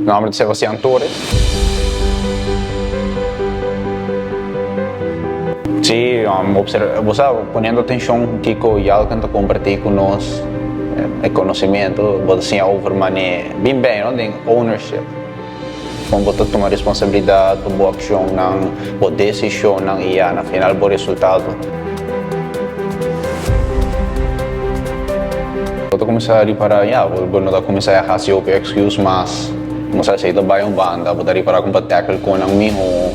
Nomber ta Sebastian Torres. Sí, bo sa, poniendo atencion kico Yalken ta comparti cu nos, e conocimiento, bo ta siña over mane bin bay, no, den ownership. Con bo ta tuma responsabilidad pa bo accionnan, bo decisionnan y ya na final bo resultado. Bo ta cuminsa ripara, ya, bo no ta cuminsa ya haci hopi excuse mas. Bo sa esey ta bay un banda, bo ta ripara con pa tackle con nan miho.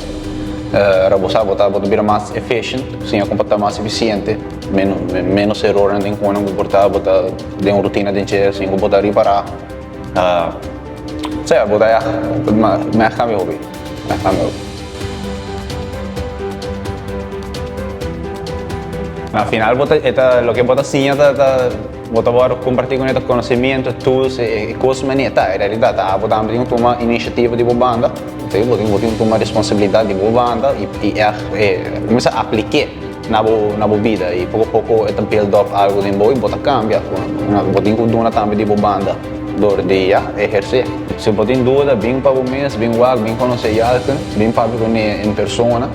Ora bo sa bo ta bo ta bira mas efficient, siña con pa ta mas eficiente, menos erornan den con nan cu por ta, bo ta den un rutina den dje sin cu bo ta ripara. Sea, bo ta ya, mi a cambia hopi, mi a cambia hopi. Na final bo ta, e ta, loke bo ta siña ta, ta, bo ta wòrdu kompartí ku e konosementu, tools, e kos manera ta, en realidat ta abo tambe tin ku tuma inisiativa di bo banda, bo tin, bo tin ku tuma responsabilidat di bo banda i, i ègt kuminsá aplik'é na bo, na bo bida i poko poko e ta build up algu den bo i bo ta kambia, bo tin ku duna tambe di bo banda dor di ya ehersé. Si bo tin duda bin pa bo mes, bin wak, bin konosé Yalken, bin papia kuné en persona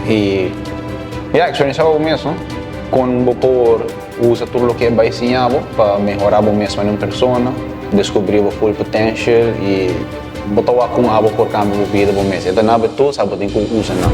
i ya eksperensiá pa bo mes no kon bo por usa tur loke e bai siña bo pa mehorá bo mes manera un persona, deskubrí bo full potential i bo ta wak kon abo por kambia bo bida bo mes. E ta na bo tur sa bo tin ku usa nan.